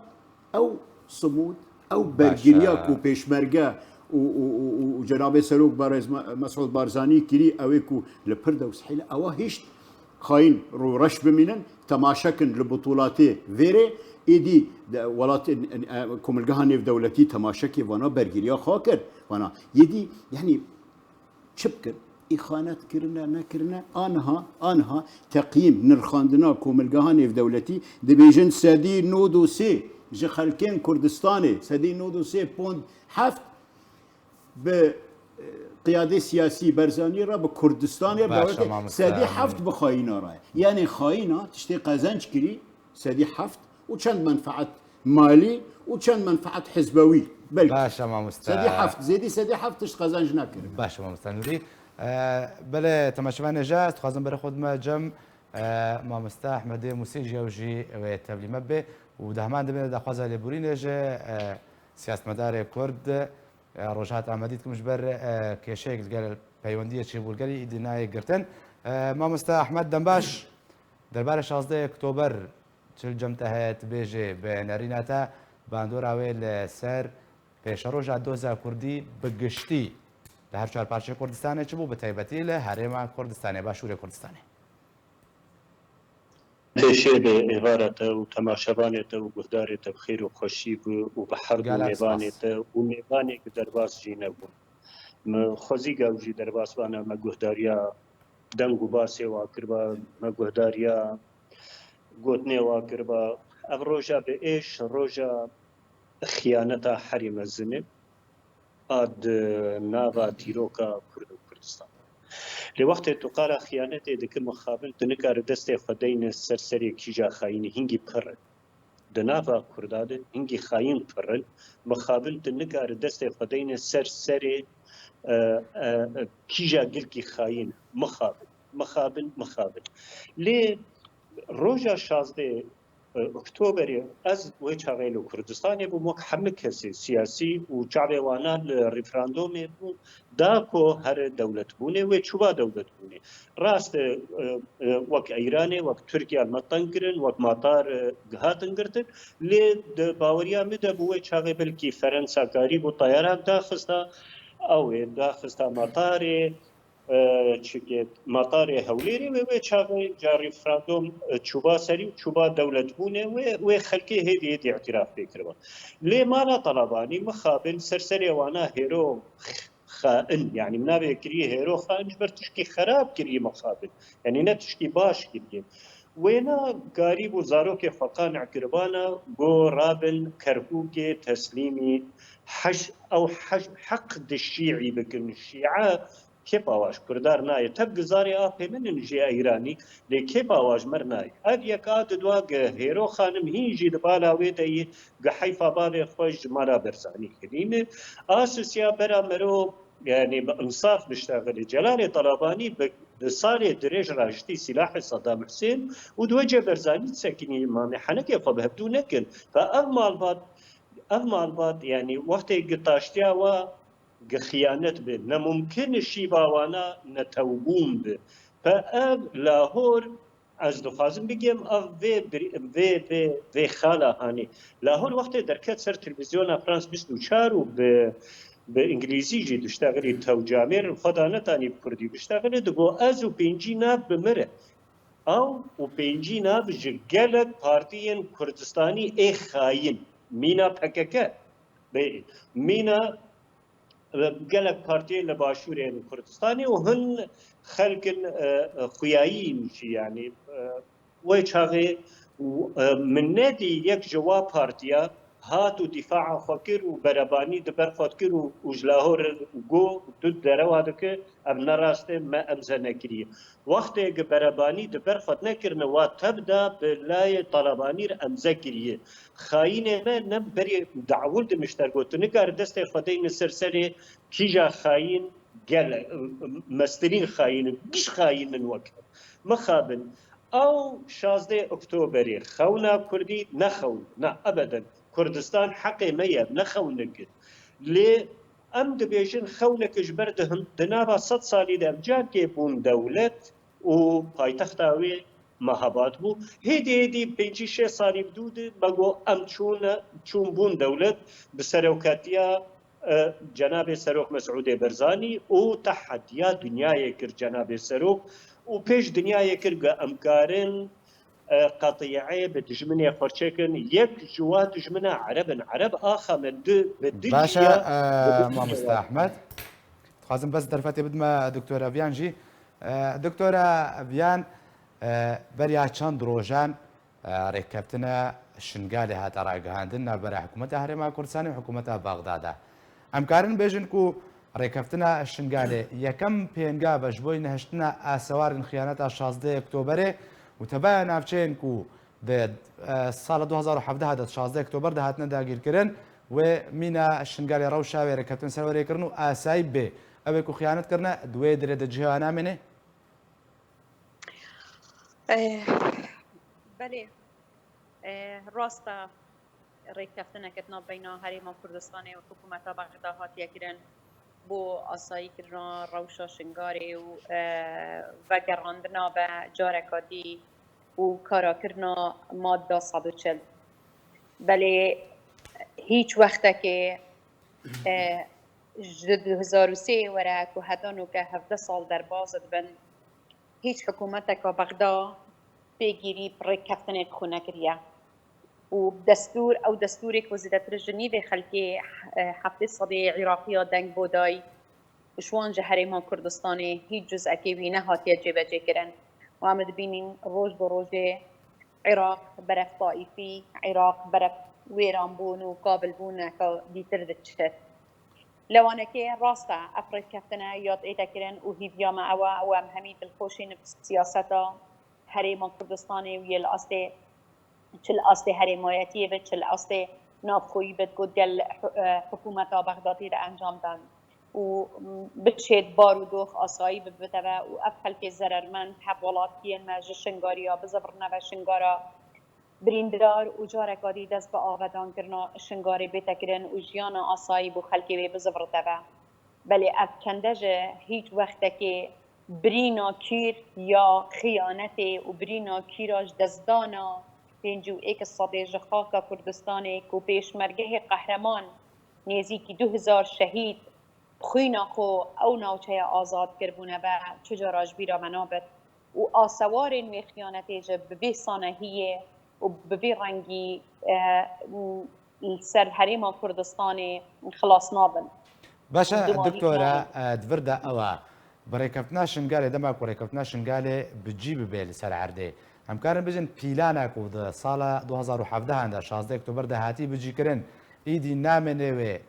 ew simûd, ew Baş e. Bergiriya ku pêşmerge û, û, û, û, û Cenabê Serok Barêz Me-, Mesûd Barzanî kirî, ew ê ku li Pirde û Sihêlê, ewa hişt xayîn rûreş bimînin, temaşe kin li bitulatê vêrê, êdî de welat, e, e, komilgeha nêvdewletî temaşekê vana bergiriya xwe kir. Vana, êdî, yanî, çi bikin? Îxanet kirine, nekirine, aniha, aniha teqyîm, nirxandina komilgeha nêvdewletî dibêjin sedî nod û sê ji xelkên Kurdistanê, sedî nod û sê pond heft bi, e, qiyadê siyasî Barzanî re, bi Kurdistanê re, Baş e, bi mamoste sedî heft Emîn. Bi xayîna re. Yanî xayîna tiştê qezenc kirî, sedî heft û çend menfaet malî û çend menfaet hizbewî. Belkî. Baş e mamoste. Sedî heft, zêdî sedî heft tişt qezenc nekirin. Baş e mamoste Nûrî. E, belê, temaşevanê hêja, ez dixwazim berê xwe bidime cem, e, mamoste Ehmedê Mûsê jî, ew jî wê tevlî me bê û di heman demê de daxwaza lêborînê ji, e, siyasetmedarê Kurd, e, Rojhat Amedî dikim ji ber, e, kêşeyek li gel peywendiyê çêbû li gelî îdî nayê girtin. E, mamoste Ehmed, dem baş. Derbarê şazdeh Oktober çi li cem te heye, tu bêjê bi nerîna te bandora wê li ser pêşeroja doza kurdî bi giştî li her çar parçeyê Kurdistanê çi bû, bi taybetî li Herêma Kurdistanê, Başûrê Kurdistanê? Pêşê bi êvara te û temaşevanê te û guhdarê te bi xêr û xweşî bi û bi her du mêvanê te û mêvanê ku derbas jî nebûn. Min xwezî gaw jî derbas bana, me guhdariya deng û basê wa kiriba, me guhdariya gotinê wa kiriba. Ev roja bi êş, roja xiyaneta herî mezin e a di nava dîroka Kurd û Kurdistan. Lê wextê tu qala xiyanetê dikî mixabin, tu nikare destê xwe deyne ser serê kîja xayînî, hingî pir in. Di nava Kurda de hingî xayîn pir in, mixabin tu nikare destê xwe deyne ser serê e, e, e, kîja gilkî xayîn, mixabin, mixabin, mixabin. Lê roja şazdeh Oktoberê ez wê çaxê li Kurdistanê bûm, wek hemî kesê siyasî û çavê wana li referandomê bû, da ku here dewletbûnê wê çûba dewletbûnê. Rast e, e, e, wek Îranê, wek Tirkiye me teng kirin, wek matar e, hatin girtin, lê di baweriya min de bû wê çaxê belkî Ferensa karîbû teyaran daxista, ew ê daxista matarê, e, çike matarê Hewlêrê wê wê çaxê ca referandom e, çûba serî û çûba dewletbûnê wê, wê xelkê hêdî hêdî îtiraf pê kiriba. Lê mala Talebanî mixabin ser serê wana hêro xain, yanî min navê kiriye hêro xain, ji ber tişkî xerab kiriye mixabin. Yanî ne tişkî baş kiriye. Wêna garîb û zarokê xwe qane kiribana, go rabin Kerkûkê teslîmî heş, ew heş, heq di şîî bikin. Şîe kê pawaş kurdar nayê. Teb gizarê apê min in jê Îranî, lê kê pawaş mir nayê. Ev yek a didwa gi hêro xanim hîn jî di bala wê de yê, gi heyfa bavê xwe ji mala Berzanî kirîne. A sisiya bera mero, yanî bi insaf biştexilê. Celalê Talebanî bi, bi salê dirêj rajistî sîlahê Saddam Husên û diwece Berzanî disekinî mamê henekê xwe bi hevdû nekin. Fe ev malbat, ev malbat, yanî wextê gi taştiya wa gi xiyanet bi, ne mumkin şîva wana ne tewbûn bi. Pe ev Lahor, ez dixwazim bigêm, ev vê, vê, vê, vê xala hanî. Lahor wextê derket ser televîzyona France bîst û çar û bi, bi îngilîzî jî diştexilî tewcamêr, xwe da netanî bi kurdî biştexilî, digo ez û pêncî nav bi mir e. Ew û pêncî nav ji gelek partiyên Kurdistanî ê xayîn, mîna P K K, mîna gelek partiyên li başûrê li Kurdistanê û hin xelkin e, xuyayîn jî, yanî e, wê çaxê e, min nedî yek ji wa partiya hat û dîfaa xwe kir û berebanî di ber xwe dikir û, û ji Lahor go tu derewa dike, ev ne rast e, me emze nekiriye. Wextê gi berebanî di ber xwe nekirine, wa tev da bi layê Talebanî re emze kiriye. Xayînê me ne berê dawul dimişter got, tu nikare destê xwe deyne ser serê kîja xayîn gel, mestirîn xayîn in, giş xayîn in wek. Mixabin, ew şazdeh Oktoberê xewna Kurdî ne xewn, na ebeden. Kurdistan heqê me ye, ne xewnek e. Lê em dibêjin xewnek e ji ber di hin-, di nava sed salî de ev carkê bûn dewlet û paytexta wê Mehabad bû. Hêdî hêdî pêncî şêst salî bi dû de me got em çûne, çûn bûn dewlet bi serokatiya e, Cenabê Serok Mesûdê Berzanî û tehediya dinyayê kir Cenabê Serok û pêş dinyayê kir ku em karin e, qetiyê bi dijminê xwe çêkin. Yek ji wa dijmina Ereb in. Ereb axa me di bi di Baş e, ciya, bi e, di mamoste ciya. Ehmed. Dixwazim bes derfetê bidime Doktora Viyan jî. E, Doktora Viyan, e, beriya çend rojan, e, rêkeftina Şingalê hate ragihandin navbera hikûmeta Herêma Kurdistanê û hikûmeta Bexdada. Em karin bêjin ku rêkeftina Şingalê yekem pêngav e ji bo nehiştina asewarên xiyaneta şazdeh Oktoberê û tebeya navçeyên ku di, e, sala du hazar û hevdeh de şazdeh Oktober de hatine dagîrkirin, wê mîna Şingalê rewşa wê rêkeftin ser wê rêkirin û asayî bê. Ew ê ku xiyanet kirine, di wê dirê de cihê wan namêne? Eh, belê. Eh, rast e, rêkeftineke di navbeyna Herêma Kurdistanê û hikûmeta Bexda hatiye kirin bo asayîkirina rewşa Şingalê û, eh, vegerandina be careka dî û karakirina madda sed û çil. Belê hîç wextekê, e, ji du hezar û sê were ku heta noke hevdeh sal derbas dibin, hîç hikûmeteka Bexda pêgîrî bi rêkeftinê bi xwe nekiriye. Û destûr, ew destûrê ku zêdetir ji nîvê xelkê, e, heftê sedî Îraqiya deng bo dayî, ji wan ji Herêma Kurdistanê hîç cuzekê wî nehatiye cêbecêkirin. Û em dibînin roj bi rojê Iraq beref taîfî, Iraq beref wêranbûn û kabilbûneke dîtir diçe. Lewanekê rast e, ev rêkeftine ya tête kirin û hîviya me ew e, ew em hemî dilxweş in bi siyaseta Herêma Kurdistanê û yê li astê, çi li astê herêmayetiyê be, çi li astê navxweyî be, ku gel, e, hikûmeta Bexdadê de encam dan û, m, bişêt bar û dox asayî bibiteve û ev xelkê zerermend, hevwelatiyên me ji Şingariya bizivirneve Şingara birîndar û careka dî dest bi avedankirina Şingarê bête kirin û jiyana asayî bo xelkê wê biziviriteve. Belê ev çende ji hîç wextekê birîna kîr ya xiyanetê û birîna kîra ji destdana pêncî û êk sedê ji xaka Kurdistanê ku pêşmergehê qehreman nêzîkî du hezar şehîd bi xwîna xwe ew navçeya azad kiribûne be, çi cara ji bîra me nabit û asewarên wê xiyanetê ji bi vê sanehiyê û bi vê rengî, e, li ser Herêma Kurdistanê xilas nabin. Baş e, Diwarî doktora, nabin. E, di vir de ew e. Bi rêkeftina Şingalê, dema ku rêkeftina Şingalê bi cî bibe li ser erdê, em karin bijin pîlana ku di sala du hezar û hevdehan de, şazdeh Oktober de hatî bicîkirin, îdî namêne wê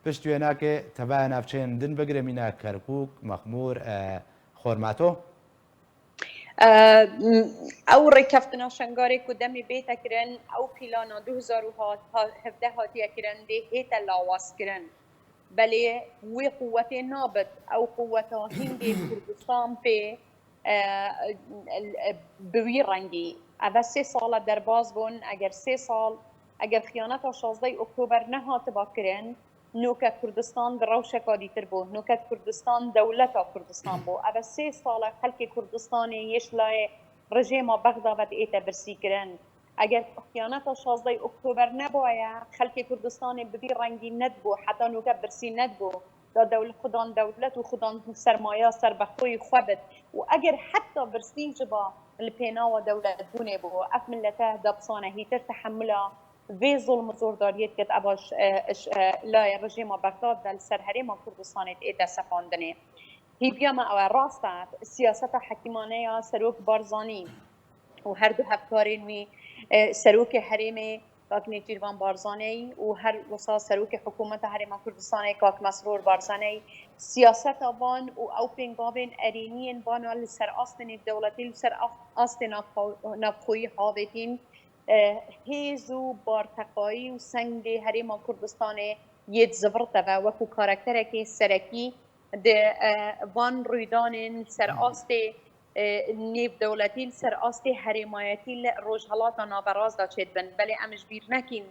pişt wê nake tevaya navçeyên din bigire mîna Kerkûk, Mexmûr, e, Xormato? E, ew rêkeftina Şingalê ku demê bête kirin, ew pîlana du hezar û hevdeh hatiye kirin, dê hête lawazkirin. Belê wê quwetê nabit. Ew quweta hîngê Kurdistan pê, e, e, bi wî rengî. Ev e sê sal e derbas bûn. Eger sê sal, eger xiyaneta şazdeh Oktober nehatiba kirin, noke Kurdistan di rewşeka dîtir bû. Noke Kurdistan dewleta Kurdistan bû. Ev e sê sal e xelkê Kurdistanê yê ji layê rejêma Bexda ve diête birsîkirin. Eger xiyaneta şazdeh Oktober nebaye, xelkê Kurdistanê bi vî rengî nedibû, heta noke birsî nedibû. Da dewlet, xudan dewlet û xudan sermaya ser bexweyî xwe bit. Û eger heta birsî ji ba li pênawa dewletbûnê bû, ev milete da bi sanehîtir tehemula vê zulm û zordariyê dikit, eva ş-, e, ş-, e, layê rejêma Bexdad de li ser Herêma Kurdistanê diête sepandinê. Hîviya me ew e, rast e, siyaseta hekîmane ya Serok Barzanî û her du hevkarên wî, e, Serokê Herêmê Kak Nêçîrvan Barzanî û her wisa Serokê Hikûmeta Herêma Kurdistanê Kak Mesrûr Barzanî, siyaseta van û ew pêngavên erêniyên vana li ser astê nêvdewletî, li ser af-, astê navxwe-, navxweyî havêtîn, e, hêz û barteqayî û sengê Herêma Kurdistanê yê dizivirteve wekû karakterekê serekî di, e, van rûydanên li ser astê, e, nêvdewletî, li ser astê herêmayetî li Rojhelata Naverast de çêdibin. Belê em ji bîr nekîn,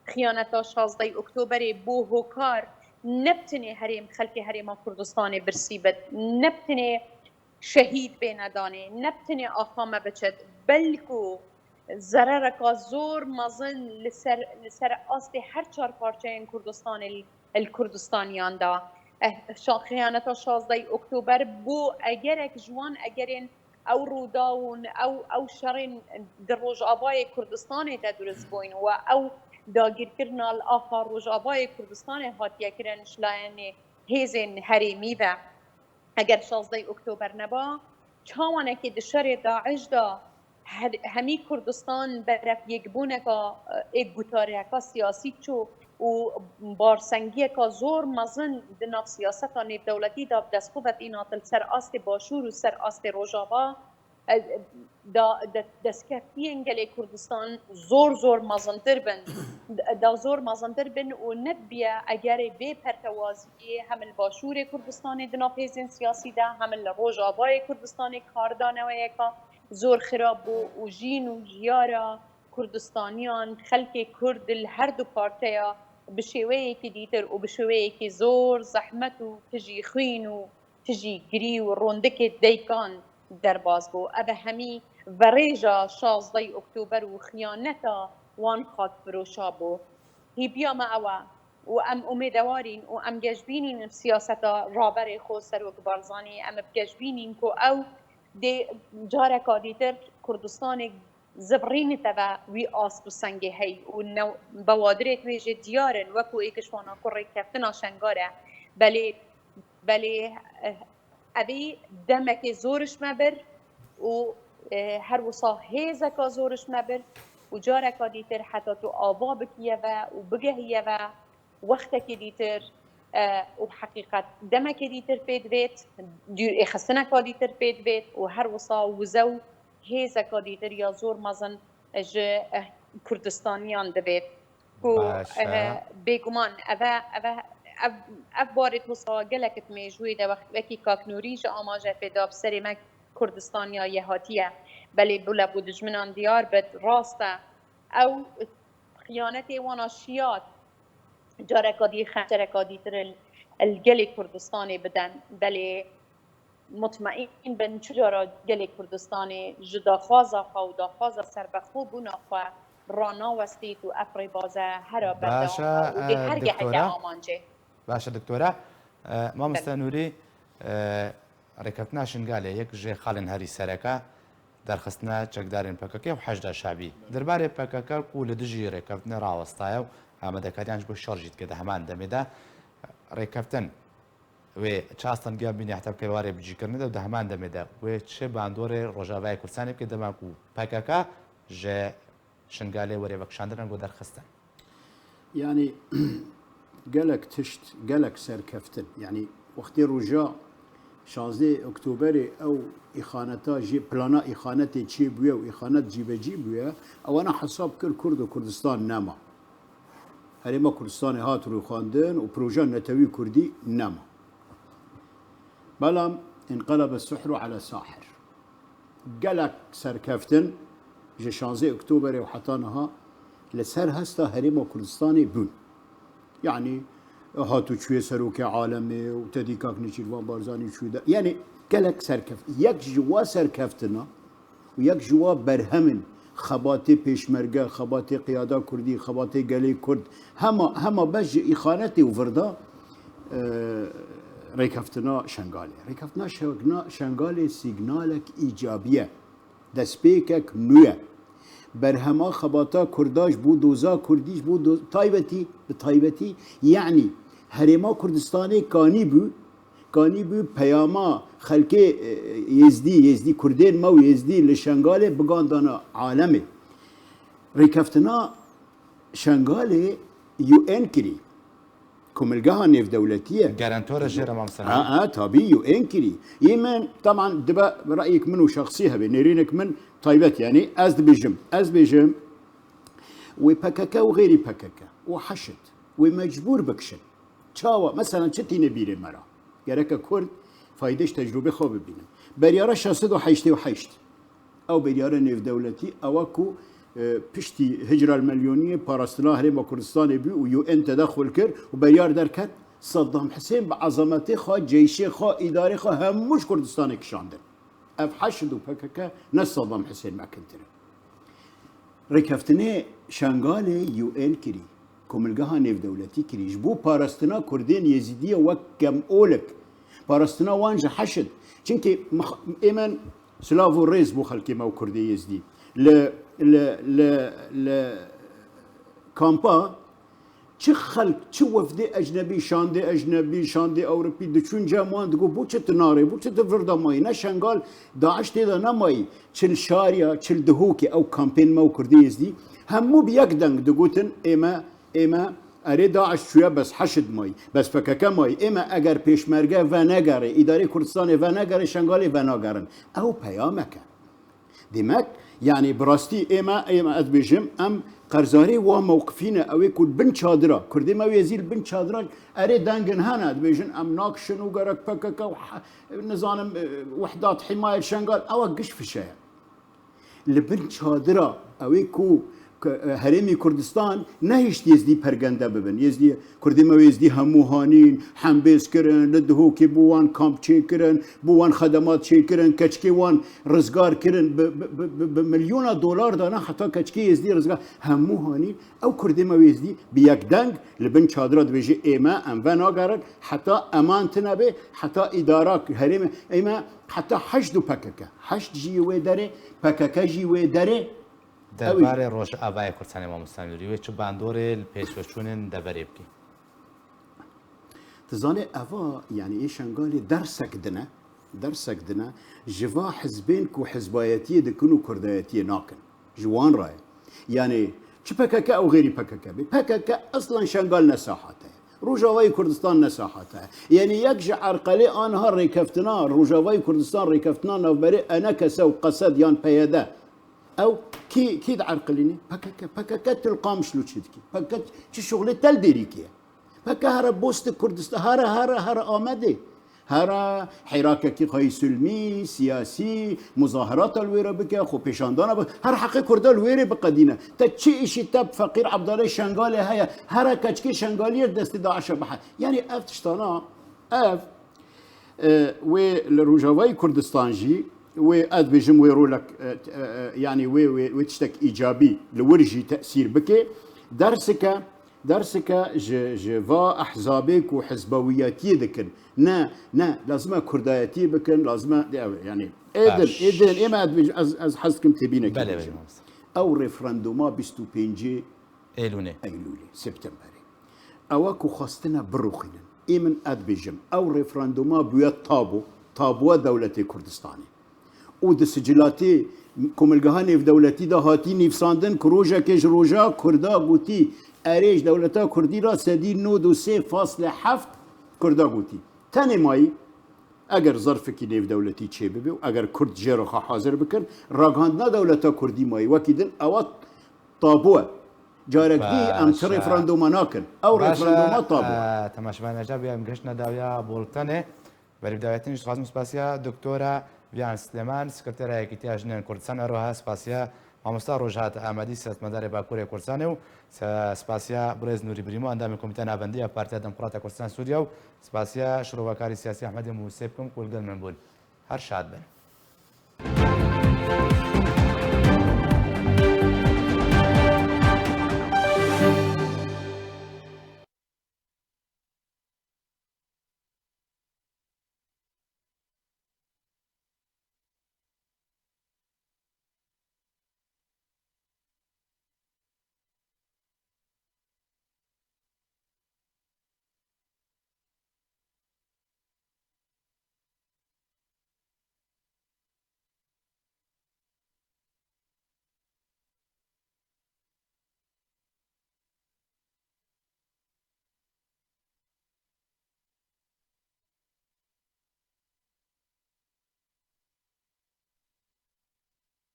xiyaneta şazdeh Oktoberê bû hokar ne bi tenê herêm, xelkê Herêma Kurdistanê birsî bit, ne bi tenê şehîd bêne danê, ne bi tenê axa me biçit, belku zerereka zor mezin li ser, li ser astê her çar parçeyên Kurdistanê li, li Kurdistaniyan da. Eh, şa-, xiyaneta şazdeh Oktober bû egerek ji wan egerên ew rûdawûn, ew, ew şerên di Rojavayê Kurdistanê de durist bûyn û ew dagirkirina li axa Rojavayê Kurdistanê hatiye kirin ji layenê hêzên herêmî ve. Eger şazdeh Oktober neba, çawanekê di şerê DAIŞ de her, hemî Kurdistan beref yekbûneka, e, êk gutareka siyasî çû û barsengiyeka zor mezin di nav siyaseta nêvdewletî de bi dest xwe ve tîna li ser astê Başûr û ser astê Rojava, e, da, de, destkeftiyên gelê Kurdistan zor, zor mezintir bin. Da zor mezintir bin û nedibiye egerê bê pertewaziyê hem li Başûrê Kurdistanê di nav hêzên siyasî de, hem li Rojavayê Kurdistanê kar dane wê yeka zor xirab bû û jîn û jiyara Kurdistaniyan, xelkê Kurd li her du parçeya bi şêweyekî dîtir û bi şêweyekî zor zehmet û tijî xwîn û tijî girî û rondikê deykan derbas bû. Ev e hemî verêja şazdeh Oktober û xiyaneta wan xakfiroşa bû. Hîviya me ew e û em umêdewarîn û em geşbînîn bi siyaseta raberê xwe Serok Barzanî, em bi geşbînîn ku ew dê careka dîtir Kurdistanê zivrîniteve wî ast û sengê hey û new-, bewadirêt wê jê diyar in, wekû êkişvana ku rêkeftina Şengal e. Belê, belê, eh, evî demekê zor ji me bir û, eh, her wisa hêzeka zor ji me bir û careka dîtir heta tu ava bikiye ve û bigehiye ve, wextekê dîtir, eh, û heqîqet demekê dîtir pê divêt, dûrêxistineka dîtir pê divêt û her wisa wize û hêzeka dîtir ya zor mezin ji, eh, Kurdistaniyan divêt. Ku, Baş e. eh, bêguman ev e, ev e, ev, ev barê wisa gelek di mêjûyê de wext-, wekî Kak Nûrî ji amaje pê da bi serê me Kurdistaniya yê hatiye. Belê bila bo dijminan diyar bit, rast e. Ew xiyanetê wana şiyat. Careka dî xencereka dîtir li, li gelê Kurdistanê biden. Belê mutmeîn bin, çi cara gelê Kurdistanê ji daxwaza xwe û daxwaza serbexwe bûna xwe ranawestît û ev rêbaze hera Baş e, berdewam e û dê e, her geheke doktora. amancê. Baş e, doktora. E, mamoste Belê. Nûrî, e, rêkeftina Şingalê yek ji xalên herî sereke derxistina çekdarên P K K û Heşda Şabî. Derbarê P K K ku li dijî rêkeftinê rawestaye û amadekariyan ji bo şer jî dike di heman demê de rêkeftin wê çi astengiyan bîne heta bike warê bicîkirinê de û di heman demê de wê çi bandorê Rojavayê Kurdistanê bike dema ku P K K ji Şingalê were vekişandin ango derxistin. Yanî gelek tişt, gelek serkeftin. Yanî wextê roja şazdeh Oktoberê ew îxaneta jî, plana îxanetê çêbûye û îxanet cîbecî bûye, ewana hesab kir Kurd û Kurdistan nema. Herêma Kurdistanê hat rûxandin û proja netewî Kurdî nema. Belam inqelebe sihru ala sahir. Gelek serkeftin ji şanzeh Oktoberê û heta niha li ser hesta Herêma Kurdistanê bûn. Yanî hat û çûyê serokê alemê û tedî kak Nêçîrvan Barzanî çû de. Yanî gelek serkeft-, yek ji wa serkeftina û yek ji wa berhemên xebatê pêşmerge, xebatê qiyada kurdî, xebatê gelê kurd, hema, hema beş ji îxanetê û virda, e, rêkeftina Şengalê. Rêkeftina Şengna-, Şengalê sîgnalek îcabî ye. Destpêkek nû ye. Berhema xebata kurda ji bo doza kurdî, ji bo do-, taybetî, bi taybetî, yanî Herêma Kurdistanê kanî bû, kanî bû peyama xelkê, e, Êzdî, Êzdî, Kurdên me û Êzdî li Şengalê bigandana alemê. Rêkeftina Şengalê U N kirî. Komilgeha nêvdewletî ye. Garantor e jê re mamsana. Ha, ha, tabî U N kirî. Yê min, teman dibe reyek min û şexsî hebe, nêrînek min taybet, yanî ez dibêjim, ez dibêjim, wê P K K û xeyrî P K K û heşt, wê mecbûr bikişin. Çawa? Mesela çi tîne bîrê me re? Gereke Kurd fayde ji tecrûbê xwe bibînin. Beryara şeş sed û heştê û heşt. Ew beryara nêvdewletî, ew e ku, e, piştî hicra li milyoniyê parastina Herêma Kurdistanê bû û U N tedexul kir û beryar derket, Saddam Hisên bi ezametê xwe, ceyşê xwe, îdarê xwe hemû ji Kurdistanê kişandin. Ev heşt û P K K ne Saddam Hisên mekintir in. Rêkeftinê Şengalê U N kirî, Komilgeha Nêvdewletî kirî, ji bo parastina Kurdên Yezîdiyê wek kemolik, parastina wan ji heşt. Çimkî mix-, ê min silav û rêz bo xelkê me û Kurdê Yezîdî. Li, li, li, li kampa çi xelk, çi wefdê ecnebî, şandê ecnebî, şandê Ewropî diçûn cem wan digot, bo çi tu narê, bo çi tu vir de mayî? Ne Şengal, Daiş tê de nemayî. Çil Şariya, Çil Dihokê, ew kampên me û Kurdê Êzdî, hemû bi yek deng digotin, ê me, ê me, erê Daiş çûye, bes heşt mayî, bes P K K mayî. Ê me eger pêşmerge venegere, îdarê Kurdistanê venegere, Şengalê venagerin. Ew peyamek e. Demek, yanî bi rastî ê me, ê me ez dibêjim, em qerzarê wa mewqifî ne, ew ê ku li bin çadira, Kurdê me wê zî li bin çadira, erê dengin hene, dibêjin em nakişin û gerek P K K û he-, nizanim, e, Wehdat Himayê Şengal, ew e giş fişe ye. Li bin çadira, ew ê ku Herêmî Kurdistan nehişt Êzdî pergende bibin. Êzdî, Kurdê me Êzdî hemû hanîn, hembêz kirin, li Dihokê bo wan kamp çêkirin, bo wan xedemat çêkirin, keçikê wan rizgar kirin, bi, bi, bi, bi, bi milyona dolar dana heta keçikê Êzdî rizgar. Hemû hanîn, ew Kurdê me Êzdî bi yek deng li bin çadira dibêje, ê me, em venagerin, heta eman tune bê, heta îdara herêmê, ê me, heta heşd û P K K. Heşd jî yê wê derê, P K K jî wê derê. Ew ê Derbarê Rojavayê Kurdistanê, mamosta Nûrî, wê çi bandorê li pêşveçûnên deverê bike? Tu zanê, eva, yanî ê Şengalê dersek din e, dersek din e, ji va hizbên ku hizbayetiyê dikin û kurdayetiyê nakin. Ji wan re ye. Yanî çi P K K ew xêrî P K K bê. P K K eslan Şengal ne saha te ye. Rojavayê Kurdistan ne saha te ye. Yanî yek ji erqelê aniha rêkeftina Rojavayê Kurdistan, rêkeftina navberê E N K S û Qesed yan P Y D. Ew kî, kî dierqilîne? P K K. P K K tu li Qamişlo çi dikî? P K K çi şuxlê te li Dêrîkê ye? P K K here boz di Kurdistan, here, here, here Amedê. Here hêrakekî xweyî silmî, siyasî, muzaherata li wê re bike, xwepêşandana bike. Her heqê Kurda li wê rê biqedîne. Te çi îşî te bi Feqîr Ebdalê Şengalê heye? Here keçikê Şengaliyê destê DAIŞ'e bihe. Yanî ev tiştana, ev E, wê li Rojavayê Kurdistan jî, wê, ez dibêjim, wê rolek, e, e, e, yanî wê, wê, wê tiştek îcabî li wir jî tesîr bike. Dersike, dersike ji, ji va ehzabê ku hizbawiyetiyê dikin. Ne, ne, lazim e kurdayetiyê bikin, lazim e, yanî, ê din, Baş. ê din, ê me ez dibêjim, ez, ez hez dikim têbînekê Belê, bêjim. Belê, mamosta. Ew referanduma bîst û pêncê Eylûlê. Eylûlê, Septemberê. Ewa ku xwestine birûxînin. Ê min ez dibêjim, ew referanduma bûye tabu, tabuya dewletê Kurdistanê. Û di sicilatê komilgeha nêvdewletî de hatî nivîsandin ku rojekê ji roja Kurda gotî, erê ji dewleta Kurdî re sedî nod û sê faslê heft Kurda gotî. Tenê mayî, eger zerfekî nêvdewletî çêbibe û eger Kurd jê re xwe hazir bikin, ragihandina dewleta Kurdî mayî. Wekî din ewa tabu e. Carek dî em ti Baş e. referanduma nakin. Ew Baş e, referanduma tabu e. e, temaşevanên hêja, em gihiştine dawiya bultenê. Berî bi dawiya te jî dixwazim spasiya Doktora Viyan Silêman, Sekretera Yekîtiya Jinên Kurdistan, û her wiha spasiya Mamosta Rojhat Amedî, siyasetmedarê Bakurê Kurdistanê û se-, spasiya birêz Nûrî Birîmo, endamê Komîteya Navendî ya Partiya Demokrata Kurdistan Sûriye û spasiya şirovekarê siyasî Ehmedê Mûsê bikim ku li gel min bûn. Her şad bin.